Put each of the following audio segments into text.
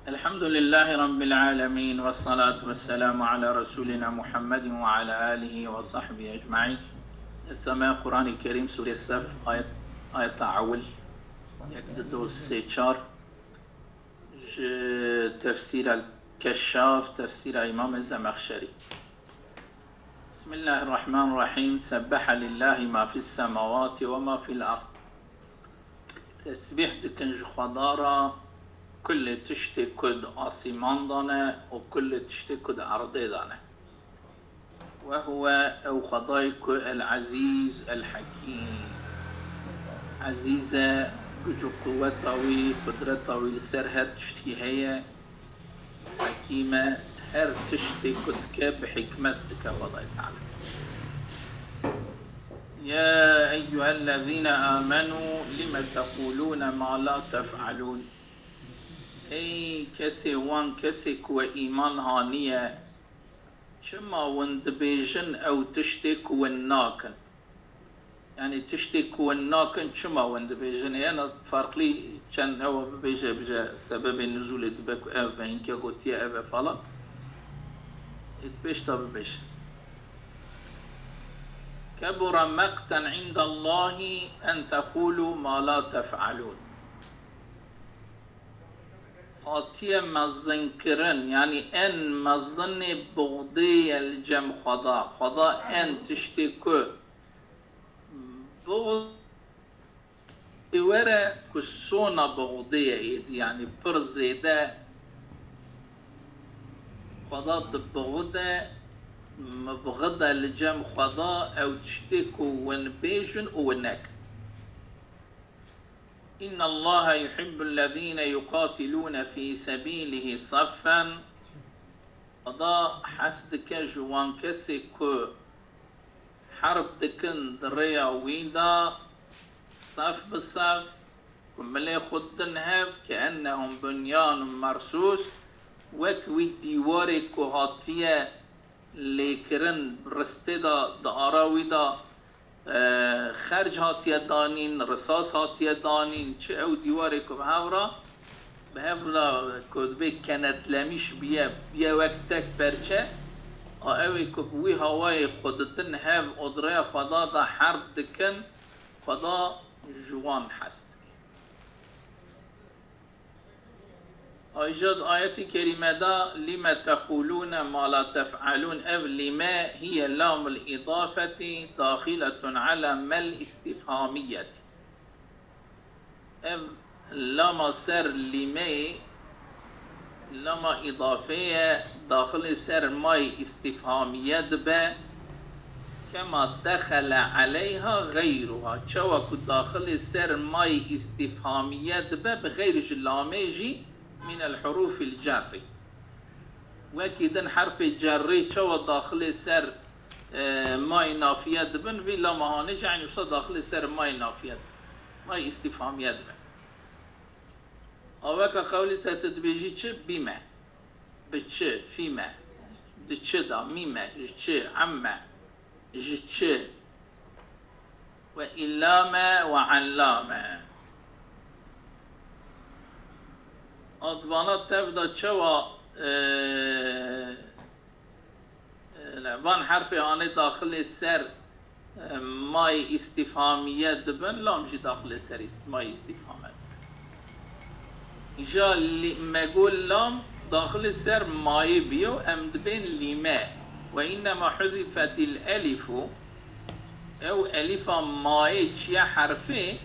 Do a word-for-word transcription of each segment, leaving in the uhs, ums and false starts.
الحمد لله رب العالمين، والصلاة والسلام على رسولنا محمد وعلى آله وصحبه أجمعين. Dersa me Qur'anê Kerîm, Sûrê Sef, ayet, ayeta ewil, yek, du, du, sê, çar, ji tefsîra Keşşaf, tefsîra Îmamê Zemexşerî. بسم الله الرحمن الرحيم. سبح لله ما في السماوات وما في الأرض. Tesbîh dikin ji Xweda re kulê tiştê ku di asîman de ne û kulê tiştê ku di erdê de ne. Ve huwe, ew Xwedayê ku el-Ezîz el-Hekîm. Ezîz e, guc û quweta wî, qudreta wî li ser her tiştî heye. Hekîm e, her tiştê ku dike bi hikmet dike Xwedayê Teala. يا أيها الذين آمنوا لم تقولون ما لا تفعلون. Ey kesê wan, kesê ku we îman haniye, çima win dibêjin ew tiştê ku win nakin? Yanî tiştê ku win nakin, çima win dibêjin? Yana farklî çend ewa bibêje, bije sebebê nuzûlê dibe ku ev be, hinke gotiye ev e falan. Ê pêş de bibêje. كبر مقتا عند الله أن تقولوا ما لا تفعلون. Hatiye mezinkirin, yanî en mezinê buxdê ye li cem Xweda. Xweda en tiştê ku buxdê were ku sona buxdê ye êdî, yanî pir zêde Xweda dibixde, mibxide li cem Xweda ew tiştê ku win bêjin û win nekin. إن الله يحب الذين يقاتلون في سبيله صفا. Xweda hez dike ji wan kesê ku herb dikin di rêya wî de, sef bi sef, ku milê xwe didin hev, كأنهم بنيان مرصوص, wek wî dîwarê ku hatiye lêkirin, ristê de, di ara wî de, e, xerc hatiye danîn, risas hatiye danîn, çi ew dîwarê ku bi hev re, bi hev re ku dibê kenetlemîş biye, biye wek tek perçe, a ew ê ku bi wî hawayê xwe didin hev û di rêya Xweda de herb dikin, Xweda ji wan hez dike. Ayrıca di ayetî kerîme de, لم تقولون ما لا تفعلون, ev لم هي لام الإضافة داخلة على ما الاستفهامية. Ev lama ser لم, lama îdafê ye, daxilê ser ما îstîfhamîye dibe. كما دخل عليها غيرها, çawa ku daxilê ser ما îstîfhamîye dibe, bi xeyr ji lamê jî من الحروف الجر. Wekî din herfê cerrê çawa daxilê ser, e, ما nafiye dibin, vî lama hanê jî eynî wisa daxilê ser ما nafiye dibe. ما îstîfhamîye dibe. A weka qewlê te tu dibêjî çi? بم. Bi çi? فيم. Di çi de? مم. Ji çi? عم. Ji çi? وإلام وعلام. A di vana tev de çawa, e, e, van herfê hanê daxilê ser, e, ما îstîfhamîye dibin, lam jî daxilê ser îst-, ما îstîfhame dibin. Îja lî-, me got lam daxilê ser ما'yê biyo, em dibên لم. وإنما حذفت الألف, ew elîfa ما'yê çiye herfê,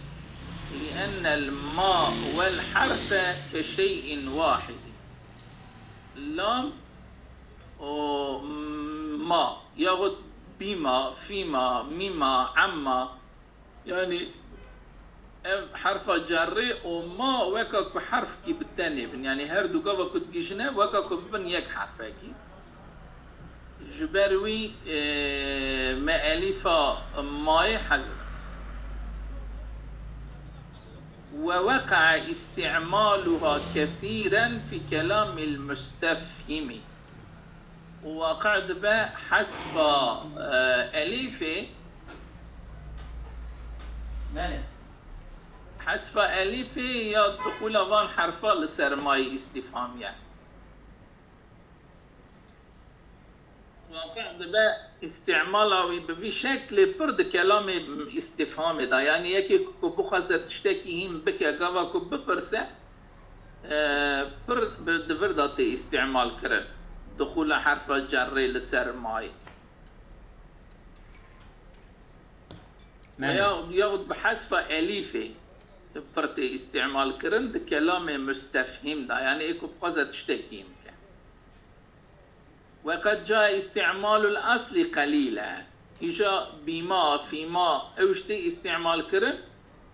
لأن الما والحرف كشيء واحد. Lam û ما, yaxud بما، فيما، مما، عما, yanî ev herfa cerrê û ما weka ku herfkî bi tenê bin, yanî her du gava ku digihîjine weka ku bibin yek herfekî. Ji ber wî, e, me elîfa ما'yê hezf. ووقع استعمالها كثيرا في كلام المستفهم. Û waqi dibe hesba, e, elîfê. Belê. Hesfa elîfê ya dixûla van herfa li ser mayê îstîfhamî ye. Waqe dibe îstîmala wî bi vî şeklê pir di kelamê îstîfhamê de. Yanî yekê ku bixwaze tiştekî hîn bike, gava ku bipirse, e, pir bi, di vir de tê îstîmal kirin. Dixûla herfa cerrê li ser mayê. Belê. Ya, yaxud bi hesfa elîfê pir tê îstîmal kirin di kelamê mustefhîm de. Yanî ê ku bixwaze tiştekî hîn bike. وقد جاء استعمال الأصل قليلا. Îja bîma, fîma, ew ji tê îstîmal kirin,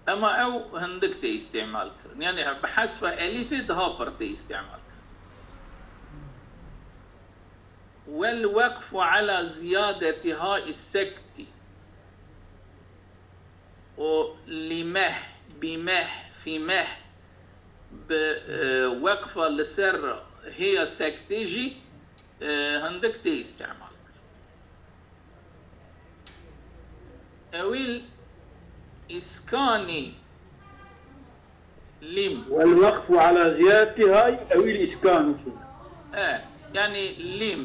ema ew hindik tê îstîmal kirin. Yanî bi hesfa elîfê daha pir tê îstîmal kirin. والوقف على زيادة هاء السكت. O limeh, bîmeh, fîmeh bi, e, weqfa li ser hêya sektê jî, e, hindik tê îstîmal kirin. Ewîl îskanî lîm. والوقف على زيادة هاء ewîl îskan kir. E, yanî lîm,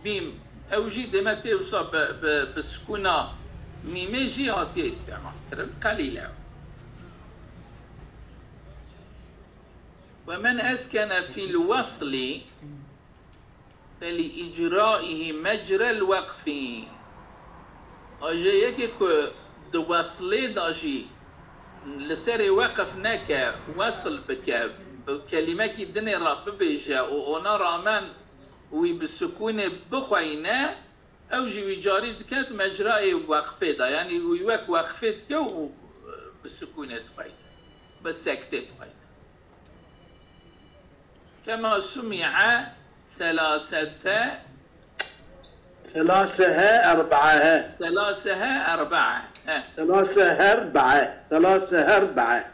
bîm, ew jî dême tê wisa bi, bi, bi sukûna mîmê jî hatiye îstîmal kirin. Qelîl e. ومن أسكن في الوصل فلإجرائه مجرى الوقف. A jê yekê ku di weslê de jî li serê weqf neke, wesl bike, bi kelîmekî dinê re bibêje û ona ramen wî bi sukûnê bixweyne, ew jî wî carî dike di mecrayê weqfê de. Yanî wî wek weqfê dike û bi sukûnê dixweyne. Bi sektê dixweyne. كما سمع ثلاثة. ثلاثة أربعة. ثلاثة أربعة. He. ثلاثة أربعة. ثلاثة أربعة.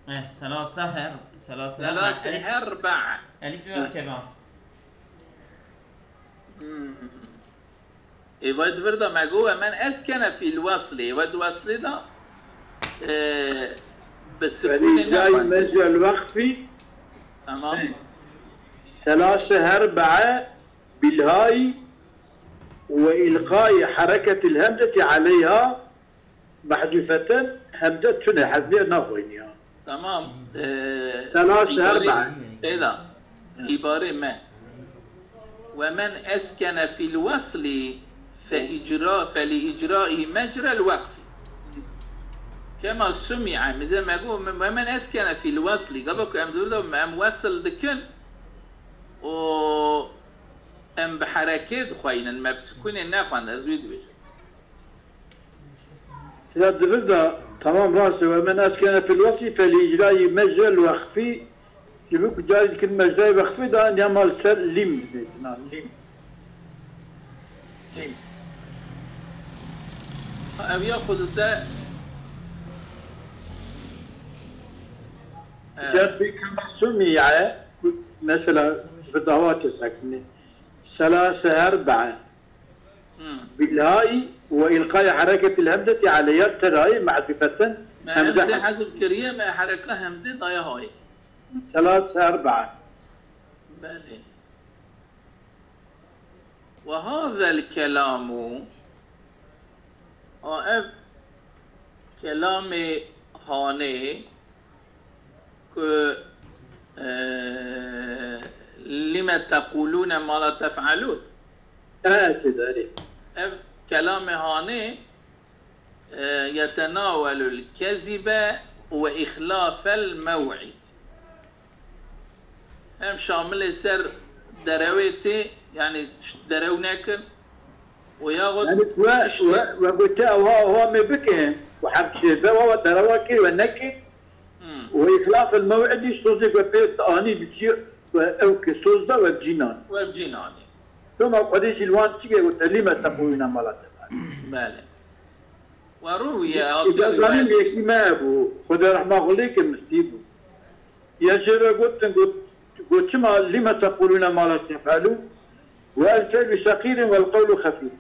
He, ثلاثة هر-، ثلاثة أربعة. ثلاثة أربعة. Elîf, elîf ver keva. Hmm. Ê, ve di vir de me got, "Ve men eskene fîl weslê." Ve di weslê de, e, bi sukûnê فلإجراء nexwendin. مجرى الوقف. Tamam. ثلاثة أربعة بالهاء وإلقاء حركة الهمزة عليها محذوفة، hemze tune, hezmiye naxweyniya. Tamam. Ee, Selas her îbarê, ben. Seyda, îbarê me. Ve men eskene fil wesli fe icra, fe li icraihi mecrel wekfi. Kema sumi'e, mize me got, ve men eskene fil wesli. Gava ku em dur da em wesl dikin, o em bi herekê dixweynin, me bi sukûnê nexwend, ez wî dibêjim. Ya di vir de, tamam rast e, ve men eskene fil wesli fe li icrayî mecrel wekfî, ji bo ku carî dikin mecrayê wekfî de, ya mal ser lîm dibêjin, ha, lîm. Lîm. Ev ya xwe dide, e, Cer pê kema sumiye, mesela, bi dawa kesekine. Selase erbe. Hmm. Bilhayî ve îlqayê hereketil hemzeti aleyha serayî mehdufeten. Me hemze hezf kiriye, me hereka hemzê daye hayê. Selas erbe. Belê. Ve hazel kelamu, a ev kelamê hanê, ku, e, lime tequlûne ma la tef'elûn. Evet, evet. Ev kelamê hanê, e, yetenawelul kezibe ve îxlafel mew'id. Hem şamilê ser derewê tê, yanî derew nekin, û yaxud Yani we, tiştê we, we gote ewa, ewa me bike, we her şey be, we, we derewa kir, we nekir. Hmm. Û îxlaf el mew'idî sozê we pê anî bi cî, we ew ke soz da we bi cî nan. We bi cî nanî. Toma Xwedê jî li wan çi ke gote, lîme teqûlûne ma la tef'elûn. Belê. We rûye Îca hatiye zanîn rîwayet. Yekî me bû, Xwedê rehma xwe lê ke mistî bû. Ya jê re gotin, got, got, "Çima lîme teqûlûne ma la tef'elûn? Ve el fi'lu seqîlun vel qewlu xefîf."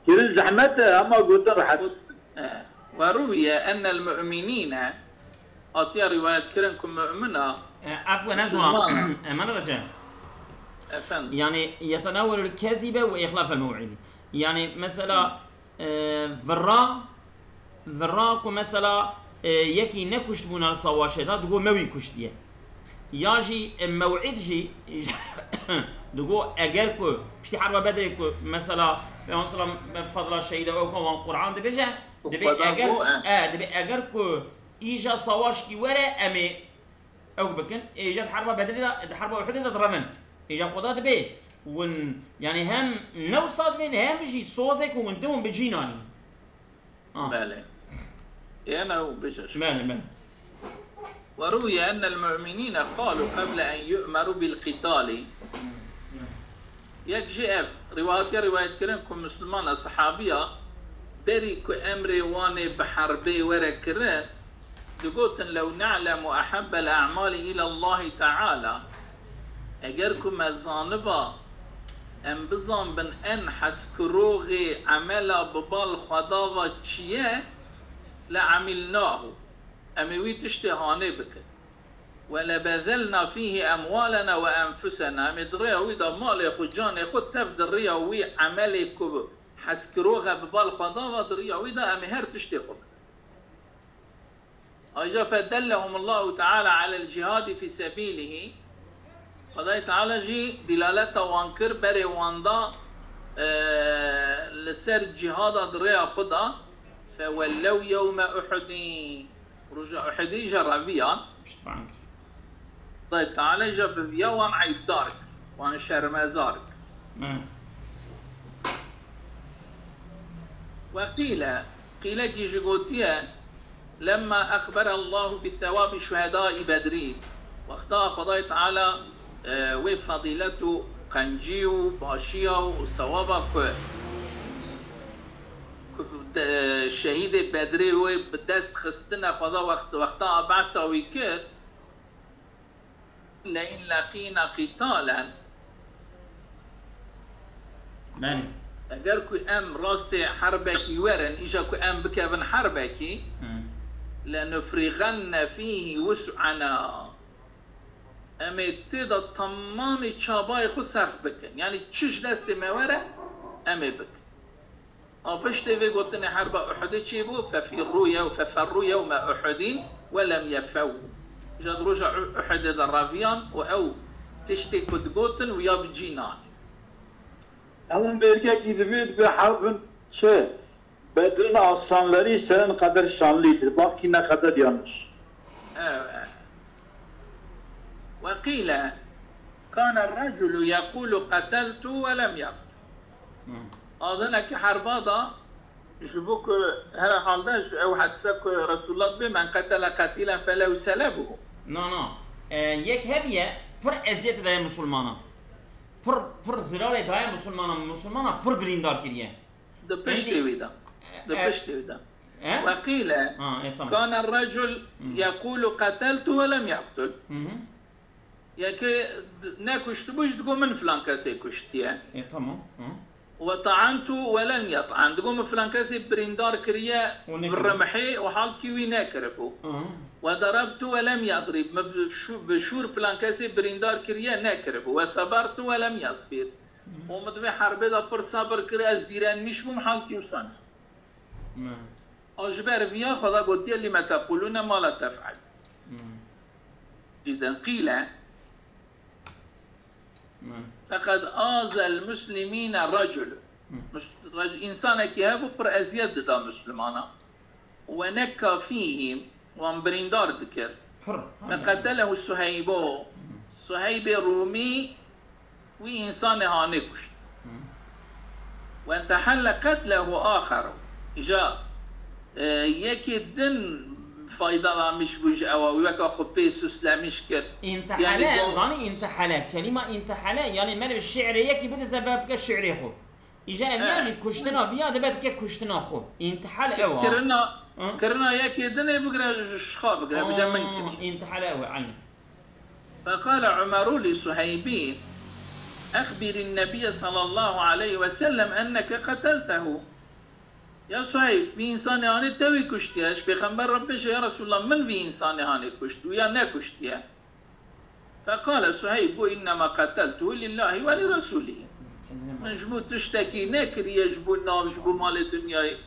Kirin zehmet e, ama gotin rehet. Got, e, وروي أن المؤمنين، hatiye rivayet kirin ku mu'mina, E, Efwen ez Musulman. Eman Rece. Efendim, Yani يتناول الكذب وإخلاف الموعد. Yani mesela e, vira vira ku mesela e, yekî nekuştibûna li savaşê de digo me wî kuştiye. Ya jî e, mew'id jî digo eger ku piştî herba Bedrê ku mesela Peygamber sallam bi fadla şehîda ew ku wan Qur'an dibêje, dibê Xweda eger bû, e. e, dibê eger ku îja savaşkî were em ê ew bikin, ê îja di herba Bedrê de, di herba Uhudê de direvin. Îja Xweda dibê win, yani hem newsa dibên hem jî sozê ku win dibûn bi cî nayîn. Ah. Belê. Êne û bijir. Belê, belê. وروي أن المؤمنين قالوا قبل أن يؤمروا بالقتال. Yek jî ev, rivayetiye rivayet kirin ku Müslümana, sahabiya, berî ku emrê wanê bi herbê were kirin, digotin: "لو نعلم أحب الأعمال إلى الله تعالى." Eger ku me zaniba, em bizanbin en hezkiroxê emela bi bal Xweda ve çi ye, "لعملناه." Em ê wî tiştê hanê bikin. "ولبذلنا فيه أموالنا وأنفسنا." Em ê di rêya wî de malê xwe, canê xwe tev di rêya wî emelê ku hezkirox e bi bal Xweda ve di rêya wî de em ê her tiştê xwe bikin. Aja فدلهم الله تعالى على الجهاد في سبيله. Xwedayê Teala jî dîlaleta wan kir, berê wan da, e, li ser cîhada di rêya xwe de. فولوا يوم أحد. Roja Uhudê îja reviyan. Piştvan kir. Xwedayê Teala îja bi viya wan eyîbdar kir, wan şermezar kir. Me. وقيل، qîlekî jî gotiye: "لما أخبر الله بثواب شهداء بدر." Wexta Xwedayê Teala, e, wê fedîlet û qencî û başiya û sewaba ku, ku de, şehîdê Bedrê wê bi dest xistine Xweda wext, wexta behsa wî kir, "لئن لقينا قتالا." Belê. Eger ku em rastê herbekî werin, îja ku em bikevin herbekî, Hı. "لنفرغن فيه وسعنا." Em ê tê de temamê çabayê xwe serf bikin. Yani çi ji destê me were, em ê bikin. A piştê vê gotinê herba Uhudê çêbû, "ففروا يو-، ففروا يوم أحد ولم يفوا." Îja di roja U-, Uhudê de reviyan û ew tiştê ku digotin wiya bi cî nanî. Ewan bêrgekî divê dibe herbin çi? Bedrin aslanları senin kadar şanlıydı. Bak ki ne kadar yanlış. Evet. وقيل كان الرجل يقول قتلت ولم يقتل. Hı. Adinekî herba da ji bo ku herhalde ji ew hedise ku Resulullah dibê: "من قتل قتيلا فله سلبه." Na, na. E, yek hebiye pir eziyet daye Musulmana. Pir, pir zirarê daye Musulmana. Musulmana pir birîndar kiriye. Di piştê wî de. Di E, piştê wî de. E? وقيل Ha, e, tamam. كان الرجل يقول قتلت ولم يقتل. Hı hı. Yekê nekuştibû jî digo: "Min filan kesê kuştiye." E, tamam. Hı. وطعنت ولم يطعن. Digo: "Min filan kesê birîndar kiriye Û nekiriye. bi rimhê û halkî wî nekiribû." Hı. وضربت ولم يضرب. Min bi şû-, bi şûr filan kesê birîndar kiriye, nekiribû. وصبرت ولم يصبر. Û min di vê herbê de pir sebir kir, ez dîrenmiş bûm, halkî wisa ne. Me. A ji ber viya Xweda gotiye: "لم تقولون ما لا تفعلون." Hı. Cîden qîle. Me. فقد آذى المسلمين رجل. Mus-, rec-, însanekî hebû pir eziyet dida Muslimana. ونكى فيهم, wan birîndar dikir. Pir. فقتله صهيب. Suheybê Rûmî wî însanê hanê kuşt. Hı. وانتحل قتله آخر. Îja, e, yekê din faydalanmiş bû ji ewa, wî weka xwe pê süslemiş kir. İntihale, Yani bu- zanî intihale. Kelîma intihale, yani me li şi'rê yekî bide sebeb bike şi'rê xwe. Îja ev He. yani kuştina viya dibe dike kuştina xwe. İntihal ew a. Kirina, Hı? kirina yekê dinê bigre ji xwe bigre, bije min Aa, kirî. intihal ew e, aynen. فقال عمر لصهيب: أخبر النبي صلى الله عليه وسلم أنك قتلته. Ya Suheyb, vî însanê hanê te wî kuştiye? Ji Pêxember re bêje, ya Resulallah, min vî însanê hanê kuşt û ya nekuştiye. Feqale Suheyb, got, "Innema qeteltuhu lillahi ve li Resulihi." Min ji bo tiştekî nekiriye, ji bo nav, ji bo malê dinyayê.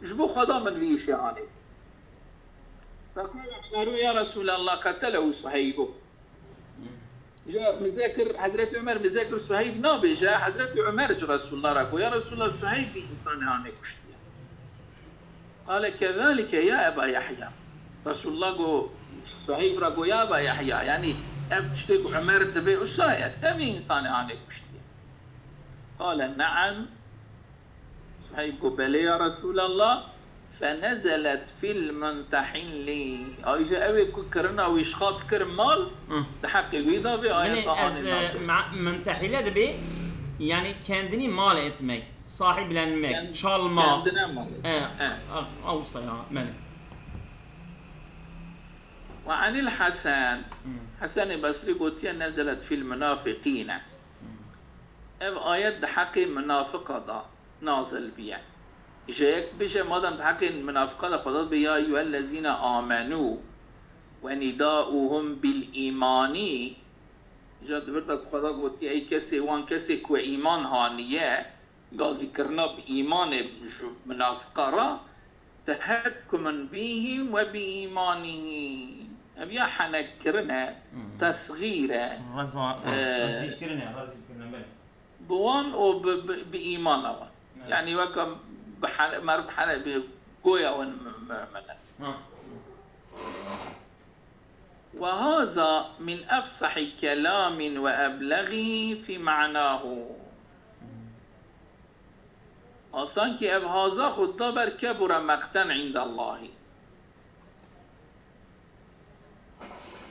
Ji bo Xweda min vî îşê hanê. Feqale Umeru, "Ya Resulallah, qetelehu Suheybu." Ya mizekir, Hezretî Umer mizekir Suheyb nabêje, Hezretî Umer ji Resulullah re got, "Ya Resulullah, Suheyb vî însanê hanê kuştiye." Qale kezalike ya Eba Yahya. Resulullah got, Suheyb re got, "Ya Eba Yahya, yanî ev tiştê ku Umer dibê wisa ye, te vî însanê hanê kuştiye." Qale ne'em. Suheyb got, "Belê ya Resulallah." Fenezelet fil muntehilli. Ayşe ew ê ku kirina wî ji xwe dikir mal, Hı. di heqê wî de vê Binê ayeta ez hanê e, navê. ma- muntehile dibê, yani kendini mal etmek, sahiplenmek, Kend- çalma. Kendine mal. E, E. a- Awsa ya, belê. Ve anil Hasan. Hı. Hasan-ê Basrî gotiye, "Nezelet fil munafiqîne." Hı. Ev ayet di heqê munafiqa de nazil biye. Ji yek bije, madem di heqê munafiqa de Xweda dibe, "Ya eyyuhellezîne amenû" ve nîdauhum bil îmanî, îja di vir de Xweda gotiye, "Ey kesê, wan kesê ku we îman haniye", gazîkirina bi îmanê ji munafiqa re, "Tehekkumun bihim ve bi îmanihim." Ev ya henekkirin e, Hı. tesxîr e. Reza, Ee, rezîlkirin e, rezîlkirin e, belê. Bi wan û bi, bi, bi îmana wan. Evet. Yani weke bi hene-, mer bi hene-, bi goya wan mü-, müminin. Ha. Ve haza min efsahi kelamin ve eblegihi fi ma'nahu. A sankî ev haza xwe da ber kebura meqten indallahi.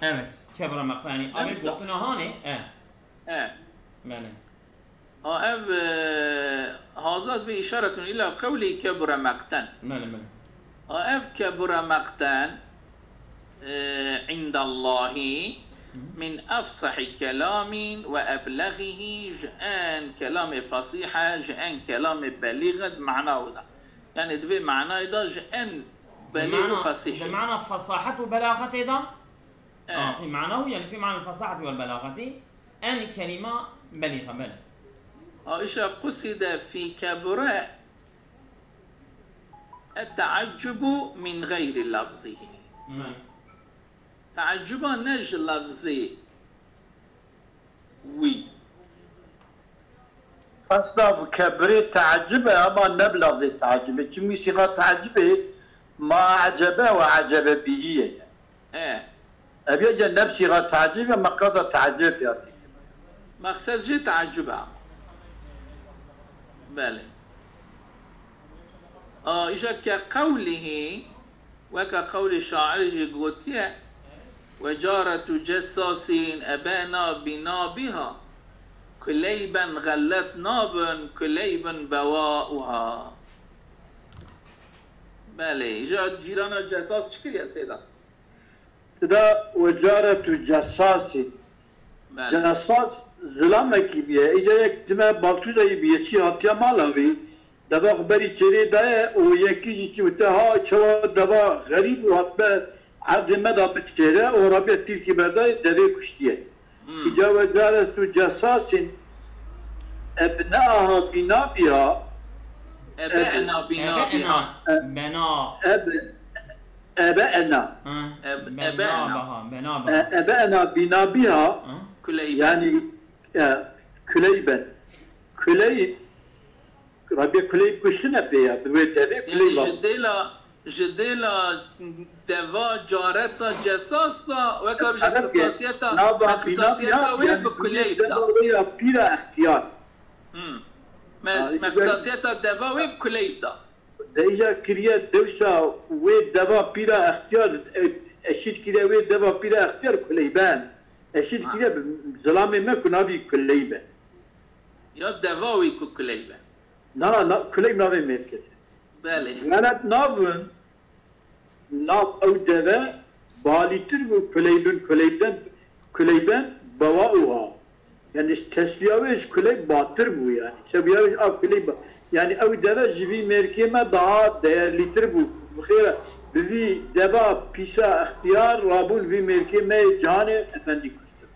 Evet, kebura meqten. Yani, Ev ev za- gotina hanê, e. E. Belê. A ev, e, haza bi işaretun ila qewli kebura meqten. Belê, belê. A ev kebura meqten, e, indallahi Hı. min efsahi kelamin ve eblegihi, ji en kelamê fesîh e, ji en kelamê belîg e di mana wî de. Yani di vê manayê de ji en Di belîg û mana, fesîh di e. mana fesahet û belaxetê de? E. Ah, fi manahu, yani fi mana fesahet û belagati, en kelîma belîg e, belê. A îşa quside fi kebure et-teaccubu min gayri lafzihi. Hı. Teaccuba ne ji lafzê wî. Qesda bi kebirê teacib e, ama ne bi lafzê teacib e. Çimkî sîxa teacibê ma ecebe ve ecebe bihî ye. E. Ev yê ne bi sîxa teacib e, me qesda teacib ya. Maqsed jî teacib e ama. Belê. A, îja ke qewlihî, weke qewlê şairê jî gotiye, "Ve caretu cessasîn ebena binabiha, kuleyben xellet nabin, kuleybin bewauha." Belê, îja cîrana cessas çi kiriye Seyda? Tida we caretu cessasîn. Belê. Cessas zilamekî bûye. Îca yek dime baltûzeyî bûye, çî hatiye mala wî. Deva xwe berî çêrê daye û yekî jî çi wite, ha çawa deva xerîb û hatime erdê me da biçêre û rabiye tîrkî berdayê devê kuştiye. Hmm. Îca we caretu cessasîn ebneaha bîna biha. Ebe Ebe- ena bîna Ebe biha. ena. Bena. Ebe Ebe ena. Ha, Eb- bena ebe ena. Baha, bena E, baha. Ebe ena bina biha. Ha? Kuleyben. Yani e, kuleyben. Kuley, Rabia kuley kuştine pê ya. Bi wê devê kuley Yani bab. Ji dêla, ji dêla deva careta cesas da, weka bijî Arabke, qisasiyeta, nava me bina qisasiyeta biha, wê yani bi kuley deva da. Wê ya pîra extiyar. Hmm. Me, Ha, me qisasiyeta deva wê bi kuley da. De îja kiriye dewsa wê deva pîra extiyar, e, eşît kiriye wê deva pîra extiyar kuleyben. Eşît Ha. kiriye bi zilamê me ku navî kuleyben. Ya deva wî ku kuleyben. Na, na, kuleyb navê mêrketê. Belê. Xelet navin, nav ew deve balîtir bû, kuleybin, kuleybden, kuleyben, bewa û ha. Yani teswiya wê ji kuleyb batir bû yani. Sewiya wê a kuleyb ba-, Yani ew deve ji vî mêrkê me daha değerlîtir bû. Bi xêr, bi vî deva pîsa extiyar rabûn vî mêrkê me yê Cihanê Efendî kuştin.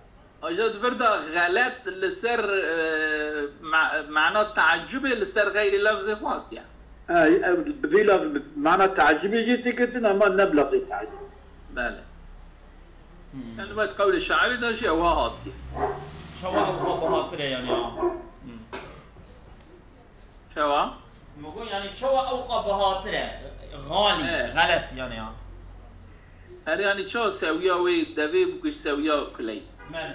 Aja di vir de xelet li ser, e, ma-, mana teacubê li ser xeyrî lefzê xwe hatiye. E, ev, bi vî laf, mana teacubê jî tê girtin, ama ne bi lafzê teacubê. Belê. Hmm. Yani, wet qewlê şairî de jî ewa hatiye. Çawa ew bihatir e yani ya? Hmm. Çawa? Min got, yani, çawa ewqa bihatir e? Xalî, Evet. Xelet yani ya. Her yani çawa sewiya wê devê bû ku ji sewiya kuley. Belê.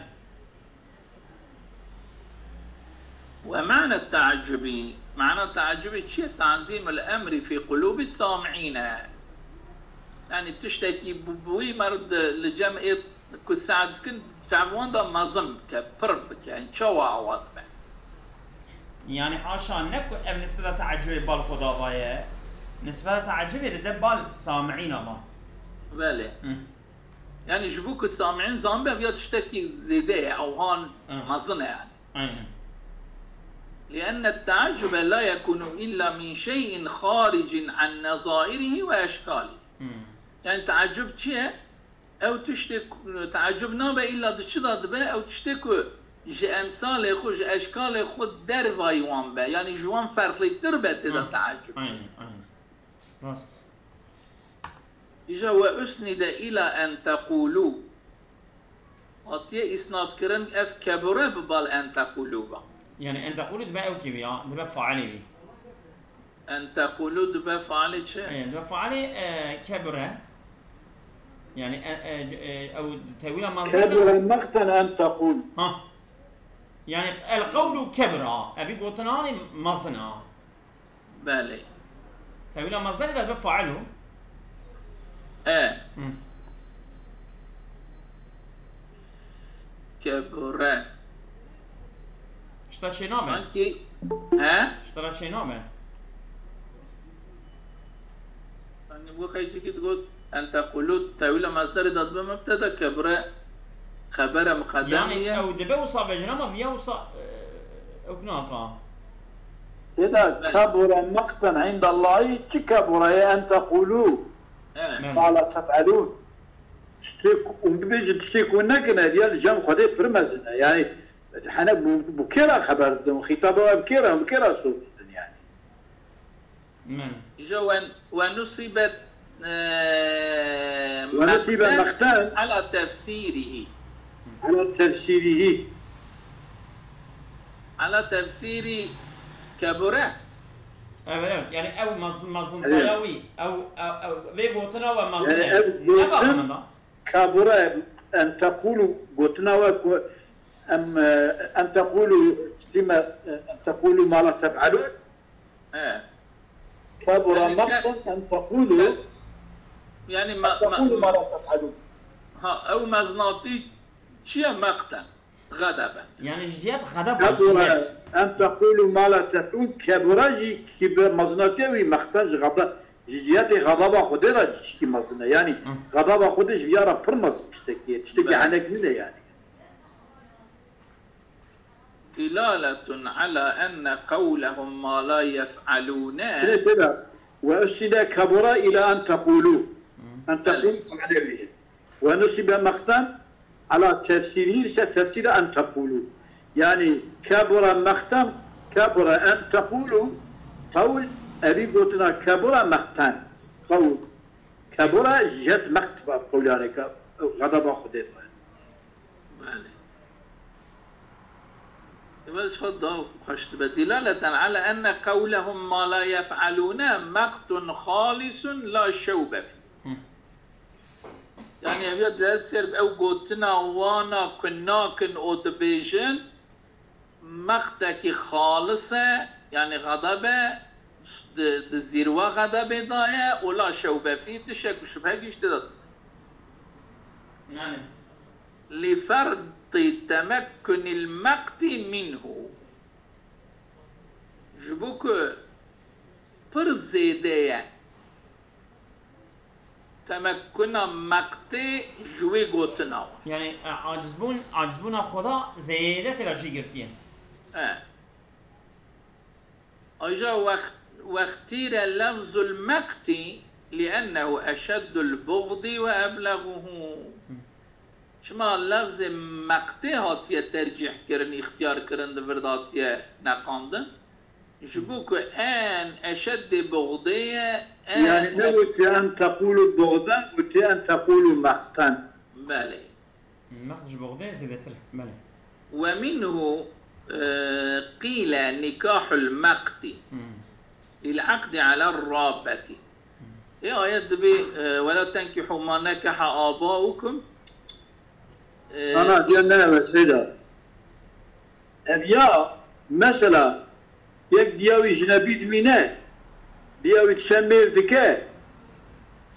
Ve ma'na teacubî, mana teacubî çi ye? Tazîmul emrî fî qulûbî sam'îne. Yani tiştekî bi, bi wî mer di, li cem ê ku seh dikin, çavan da mezin bike, pir bike, yani çawa awa dibe. Yani haşa ne ku ev nisbeta teacubê bal xwe dava ye, nisbeta teacubê dide bal sami'îna ma. Belê. Hı. Yani ji bo ku sami'în zanbe, ev ya tiştekî zêde ye, ewhan Hı. mezin e yani. Aynen. لأن التعجب لا يكون إلا من شيء خارج عن نظائره وأشكاله. Hı. Yani teacub çi ye? Ew tiştê ku, teacub nabe, îlla di çi de dibe? Ew tiştê ku ji emsalê xwe, ji eşkalê xwe dervayî wan be, yanî ji wan ferqlîtir be, tê de Hı. teacub çi? Aynen, aynen. Rast. Îja we usnîde îla en teqûlû. Hatiye îsnadkirin ev kebure bi bal en teqûlû be. Yani en teqûlû dibe ew kî bî ya, dibe failê bî. En teqûlû dibe failê çi? E, dibe failê, e, kebure. Yani, e, e, e, ew tewîla mazlum. Kebure maqten en teqûl. Ha. Yani el qewlu kebir a. Evî gotinanê mezin a. Belê. Tewîla mazderê de dibe fail û. E. Hı. Kebure. Ji te çênabe. Sankî, he? Ji te re çênabe. Yani bu xeycikî digot, en tequlu tewîla mazderê de dibe mubteda, kebure xebere muqedem Yani ye. Ew dibe wisa bejin ama viya wisa, e, ew naka. Tê de Belê. Kebure maqten indallahî, çi kebure ye en tequlu Evet. ma la tef'elûn. Tiştê ku, hûn bibêjin tiştê ku hûn nekin, ev ya li cem Xwedê pir mezin e. Yani, hene bu, bu kê re xeber didin? Xîtaba we bi kê re, bi kê re soz didin yani? Min. Îja we, we nusîbet, e, We nusîbe maqten maqten. Ala tefsîrihî. Ala tefsîrihî. Ala tefsîrî kebure. Evet, evet. Yani ew maz-, mazindaya Evet. wî. Ew, ew, ew, vê gotina we mazin Yani e. ev Ne gotin baximinden? Kebure en tequlu gotina we ku em, e, en tequlu tiştî me, e, en tequlu ma la tef'elûn. He. Kebura Yani ke-, maqten en tequlu ke-, yani ma-, en tequlu ma-, ma la tef'elûn. Ha, ew meznatî çi ye maqten? Xedebe. Yani ji cihet xedeba, ji Kebura cihet. en tequlu ma la tef'elûn, kebura jî ki bi meznatiya wî maqten ji xede-, ji cihetê xedeba Xwedê re jî çikî mezin e. Yani Hı. xedeba Xwedê ji viya re pir mezin tiştekî ye. Tiştekî Belê. henek nîne yani. دلالة على أن قولهم ما لا يفعلون. Mesela, ve usnide kebura ila en tequlu. Hı. En tequlu Belê. faile wî. Ve nusibe maqten ala tefsîrî ise tefsîra en tequlu. Yani kebura maqten, kebura en tequlu, qewl, evî gotina kebura maqten. Qewl. Kebura jet maqt va qewlaneke, xedeba Xwedê. Belê. Demek xwe da xweş dibe. دلالة على أن قولهم ما لا يفعلون مقت خالص لا شوب فيه. Hı. Yani ev ya ders ser ew gotina wana ku nakin û dibêjin, maqtekî xalis e, yani xedeb e, di, di zîrwa xedebê de ye, û la şewbe fî, tişek û şubhekî ji tê de. Yani. لفرط تمكن المقت منه. Ji bo ku pir zêde ye temekkuna meqtê ji wê gotina wan. Yani, e, acizbûn, acizbûna xwe da zêde tê de cî girtiye. E. Aja wext-, wextîre lefzul meqtî liennehu eşeddul buxdî ve ebleguhu. Çima lefzê meqtê hatiye tercîh kirin, îxtiyar kirin, di vir de hatiye neqandin? Ji bo ku en eşeddê buxdê ye, en Yani ne gotiye em teqûlu buxden, gotiye em teqûlu meqten. Belê. Meqt ji buxdê zêdetir e. Belê. Ve minhu, e, qîle nikahul meqtî Hmm. lil aqdi ala rabbeti. Hmm. Ê ayet dibê, e, "Ve la tenkihu ma nekeha abaukum." E, Ana diye ne mesela. Ev ya, mesela, yek diya wî jinebî dimîne, diya wî dişe mêr dike,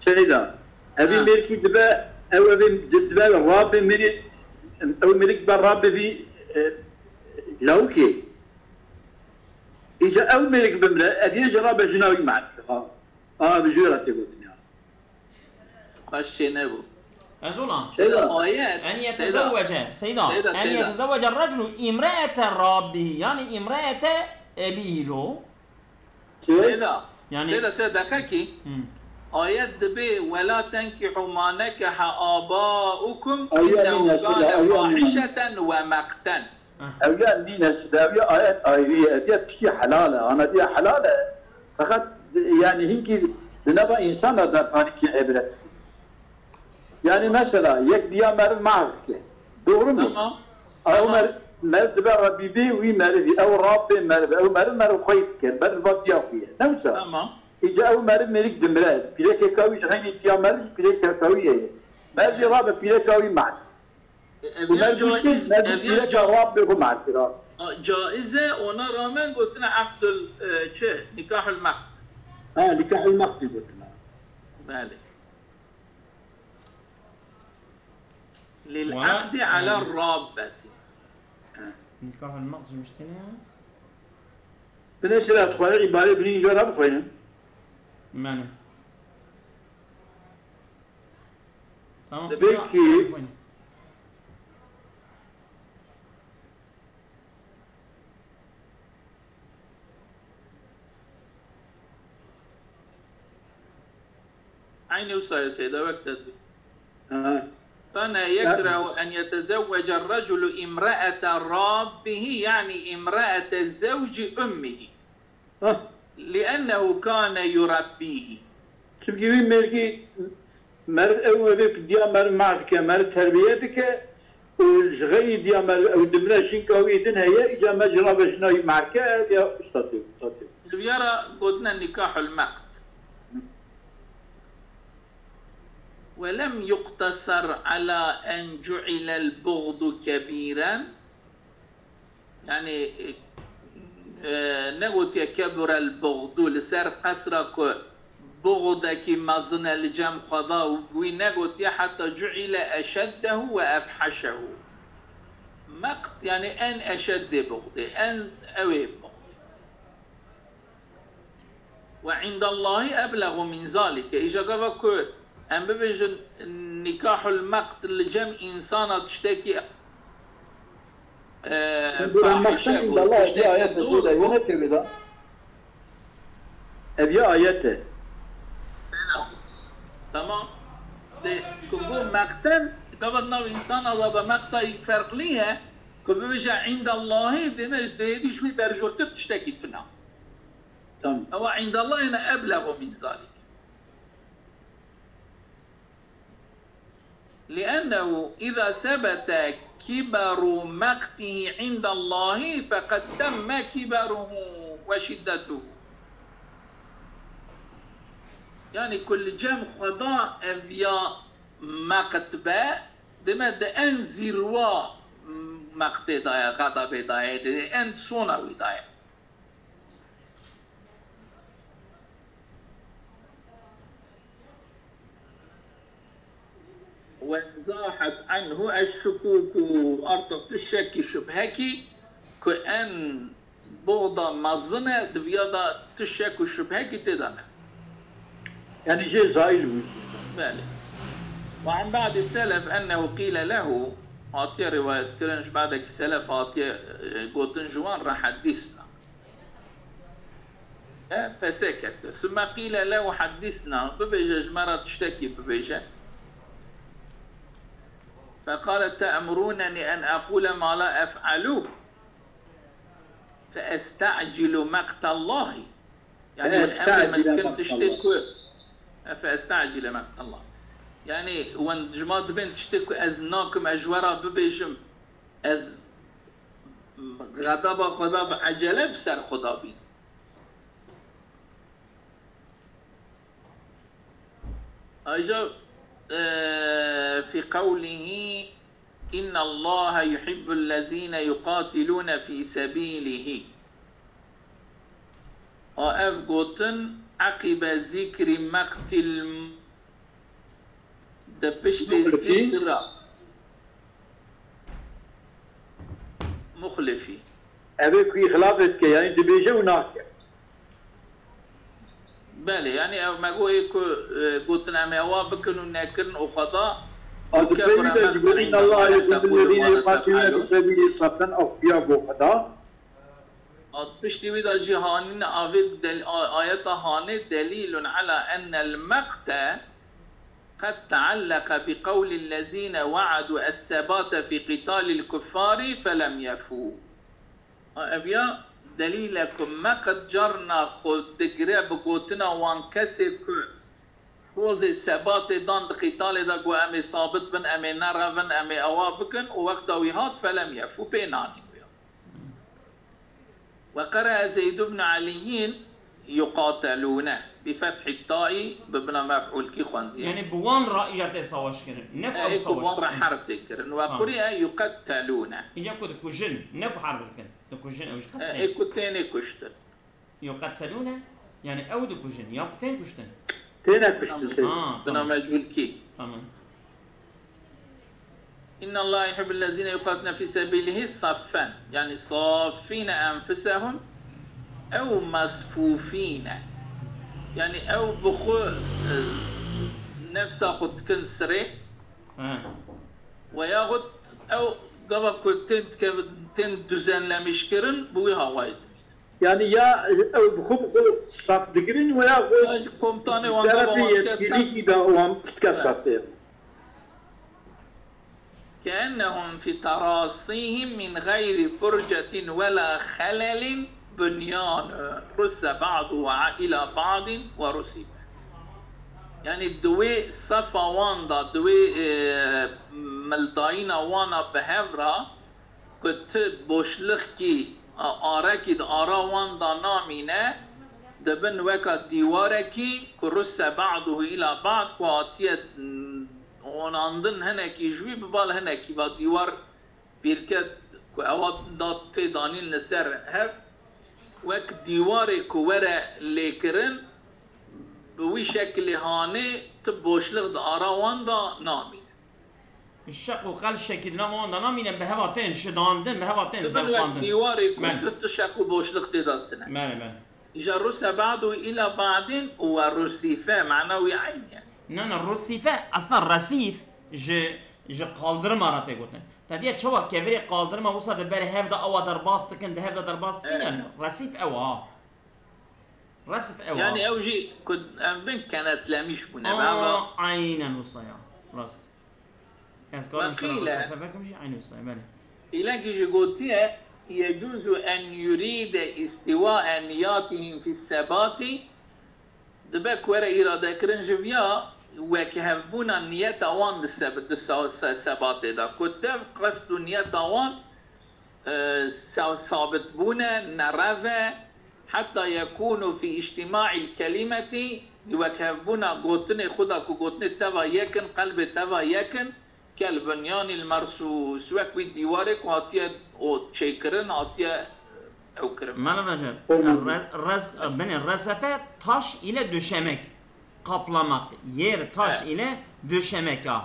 Seyda. Evî Ha. mêrkî dibe, ew evê di-, dibe rabê mêrî, ew mêrik dibe rabê vî, e, lawikê. Îca ew mêrik bimre, ev yê ji rabe jina wî me'rûf. Ha. A, bi jû re tê gotin ya. Xweş çê nebû. Ez ola. Seyda. Ayet, En Seyda. yetezewwece, Seyda. Seyda, En Seyda. yetezewwece reclu imre'ete rabbihi. Yani imre'ete ebihi lo. Seyda. Yani Seyda, Seyda, deqekî. Hmm. Ayet dibê, "Ve la tenkihu ma nekeha abaukum Ayet innehu nîne, Seyda, kâne ayet nîne. fahişeten ve meqten." Heh. Ew ya nîne, Seyda, ew ya ayet ayrî ye. Ev ya tiştî helal e. Ana diye helal e. Feqet, yani, hinkî di nava însana de panikî îbret. Yani, mesela, yek diya meriv mahv dike. Doğru mu? Tamam. Ew Tamam. mer-, meriv dibe rebîbê wî merivî. Ew rabbê meriv. Ew meriv, meriv xwe dike. Meriv va diya xwe ye. Ne wisa? Tamam. Îca ew meriv mêrik dimire. Pîrekeka wî ji heynî diya meriv ji pîrekeka wî ye. Meriv jî rabe pîreka wî mahv. Ev Û ya meriv caiz, çi? Meriv ev ya pîreka ca-, rabbê xwe mahv kira. A, caiz e, ona rağmen gotine aqdul, e, çi? Nikahul meqt. Ha, nikahul meqt jî gotine. Belê. Lil Wala, aqdi ala e, rabbeti. Nikahul meqt jî miştene ya? Bine şira dixware îbare binî jara bixweynin. Mene. Tamam. Dibê Ya, ki buyurun. Aynı wisa ye Seyda, wek te dibê. Ha. Kana Ya. yekrehu en yetezewwece reculu imre'ete rabbihi, yani imre'ete zewci ummihi. Hah. Li'ennehu kâne yurabbîhi. Çimkî wî mêrkî meriv ew evê ku diya meriv mah dike, meriv terbiye dike û ji xeyrî diya meriv ew dimre şinka wî din heye, îca me ji rabe jina wî mah ke, ya ustatê, ustatê. Li viyara gotine nikahul meqt. Ve lem yuqtasar ala en cu'ilel buğdu kebîren. Yani, e, negotiye keburel buğdu li ser qesra ku buğdekî mezin e li cem xwe da û wî negotiye heta cu'ile eşeddehu ve efhaşehu. Meqt, yani en eşeddê buğdê, en ewê buğdê. Ve indallahî eblegu min zalike. Îja gava ku em bibêjin nikahul meqt li cem însana tiştekî, e, Ev meqten fahişe bû, indallah, ev tiştekî ayet zor zêde, bû. Yine çevir ha. Ev ya ayet e. Tamam. De, ku bu meqten, gava nav însana da be meqta ferqlî ye, ku bibêje indallahî, dêne, dêdî ji wî berjortir tiştekî tune. Tamam. Ewa indallahî ne eblegu min zalik. Li'ennehu iza sebete kiberu meqtihi indallahî feqed temme kiberuhu ve şiddetuhu. Yani ku li cem Xweda ev ya meqt be, dime di en zîrwa meqtê daye, xedabê daye, di en sona wî daye. Wenzahet anhu eşşukûkû, artık tu şekî şübhekî ku en buxda mezin e, di viya da tu şek û şübhekî tê de ne. Yani jê zayil bû. Belê. Ve an ba'di selef ennehu qîle lehu, hatiye rivayet kirin, ji ba'dekî selef hatiye, e, gotin ji wan re hedîs ne. فسكت. ثم قيل له: حدثنا، bibêje, ji me re tiştekî bibêje. فقال: تأمرونني أن أقول ما لا أفعل فأستعجل مقت الله. Yani hûn emrê min dikin tiştê ku, فأستعجل مقت الله. Yani hûn ji me dibên tiştê ku ez nakim ez ji we re bibêjim, ez xedaba Xweda bi ecele bi ser Xweda bînim. Ayrıca, e, في قوله: إن الله يحب الذين يقاتلون في سبيله. A ev gotin, عقب ذكر مقت ال-، di piştê مخلفي. Zikra. Muxlifî. Ev ê ku îxlafê dike, yanî dibêje û nake. Belê, yanî ev me got ê ku, e, gotin em ê ewa bikin û nekirin û Xweda A di pey wî de jî got, إن الله يحب الذين يقاتلون في سبيله صفا, ew xuya bo Xweda. A piştî wî de jî hanîne avê del-, a-, ayeta hanê: دليل على أن المقت قد تعلق بقول الذين وعدوا الثبات في قتال الكفار فلم يفوا. Ev ya delîl e ku meqt carna xwe digire bi gotina wan kesê ku sozê sebatê dan di qîtalê de, got, em ê sabit bin, em ê nerevin, em ê ewa bikin û wexta wî hat, فلم يفوا, pê nanîn wê. وقرأ زيد بن علي يقاتلون بفتح التاء, bi bina mef'ûlkî xwendiye. Yanî bi wan re îcar tê savaş kirin. Ne ku E, ew ê ku savaş wan re dikin. Herb tê kirin. Tamam. وقرئ يقتلون. Îcar ku dikujin, ne ku herb dikin. Dikujin, ew jî E, qetilê. Ê ku tênê kuştin. يقتلون, yanî ew dikujin, ya ku tên kuştin. Têne kuştin. Tamam. Ha, bina tamam. Mecbûlkî. Tamam. إن الله يحب الذين يقاتلون في سبيله صفا. Yani صافين أنفسهم أو مصفوفين. Yani ew bi xwe, e, nefsa xwe dikin sirê. He. Ve yaxud ew gava ku tên dike-, tên düzenlemiş kirin, bi wî hawayê dimînin. Yani ya ew bi xwe bi xwe saf digirin ve ya xwe Ya ji komutanê wan gava wan dike saf. Yetkilîkî de wan dike saf tê. كأنهم في تراصيهم من غير فرجة ولا خلل بنيان رص بعضه إلى بعض ورصف. Yani di wê sefa wan da, di wê, e, mildayîna wana bi hev ra, ku ti boşlixkî, a-, arekî di ara wan da namîne, dibin weka dîwarekî ku رص بعضه إلى بعض, ku hatiye, mm, onandin hinekî ji wî bi bal hinekî va dîwar pîrke ku ewa da tê danîn li ser hev, wek dîwarê ku were lêkirin, bi wî şekilê hanê ti boşlix di ara wan da namîne. Şeq û qel şekil di nava wan da namîne, bi heva tên şidandin, bi heva tên Dibin wek zewqandin. Dîwarê ku Belê. Tu, tu şeq û boşlix tê de tine. Belê, belê. Îja رص بعضه إلى بعض ورصف, mana wî eyn e. Na, na, رصف, aslında resîf ji, ji qaldirma re tê gotin. Te diye çawa kevirê qaldirma wisa di ber hev de awa derbas dikin, di hev de derbas dikin, Evet. Yani resîf ew ha. Resîf ew ha. Yani ew jî ku em bin kenetlemiş bûne. Aa, aynen wisa ya. Rast. Ez karim ştera Wekîle. Sefer bekim jî aynı wisa, belê. Îlekî jî gotiye, يجوز أن يريد استواء نياتهم في الثبات. Dibe ku were îradekirin ji viya wekhevbûna niyeta wan di seb-, di sa-, se-, sebatê de. Ku tev qest û niyeta wan, e, sa-, sabitbûne, nerev e, حتى يكونوا في اجتماع الكلمة, di wekhevbûna gotinê xwe de ku gotinê teva yek in, qelbê teva yek in, كالبنيان المرصوص, wek wî dîwarê ku hatiye o çêkirin, hatiye ew kirin. Mala Recep, Olmadı. Re-, res-, binê resefe taş ile döşemek, kaplamak, yer taş Evet. ile döşemek a.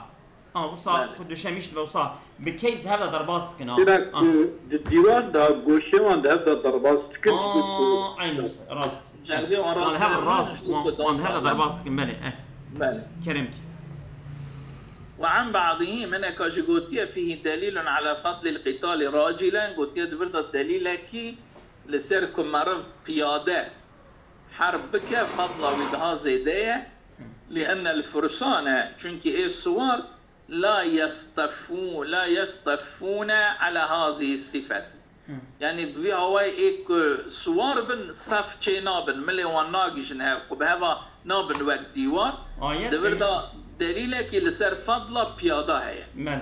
Ama bu sa-, Belê. Ku döşemiş ve sa-, bi case de hevda derbas dikin ha. Têra Ah. Ku di dîwan de, goşê wan de hevda derbas dikin. Aa, aynı wisa, rast. Cergê wan Wan rast hev dikin, rast, rast wan, dikin, wan hevda rast. Derbas dikin, belê, eh. Belê. Kerem ki. وعن بعضهم, hineka jî gotiye, فيه دليل على فضل القتال راجلا, gotiye di vir de delîlekî li ser ku meriv piyade, herb bike, fadla wî daha zêde ye. لأن الفرسان, çunkî ê siwar, la yestefû-, la yestefûne ala hazî sifet. Yanî bi vî awayî ê ku siwar bin, sef çê nabin, milê wan nagihîjin hev, xwe bi heva nabin wek dîwar. Ayet Di vir de delîlekî li ser fadla piyada heye. Belê.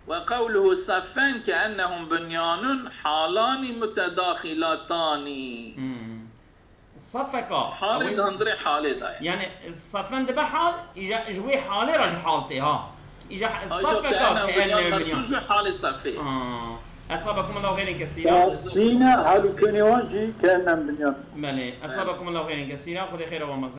Ve qewluhu seffen keennehum bunyanun halanî mutedaxilatanî. Hmm. Sefeka. Halê Ew ê di hundirê halê de ye. Yani sefen dibe hal, îja ji wê halê re ji hal tê ha. Îja Ancak sefeka keennehum keennehum bunyan bunyan. Meqsûd ji halê sefê. Aa. Esabekum Allahu xeyren kesîra. Tîne hal û könê wan jî keennehum bunyan. Belê. Esabekum Allahu xeyren kesîra. Xwedê xêra we mezin.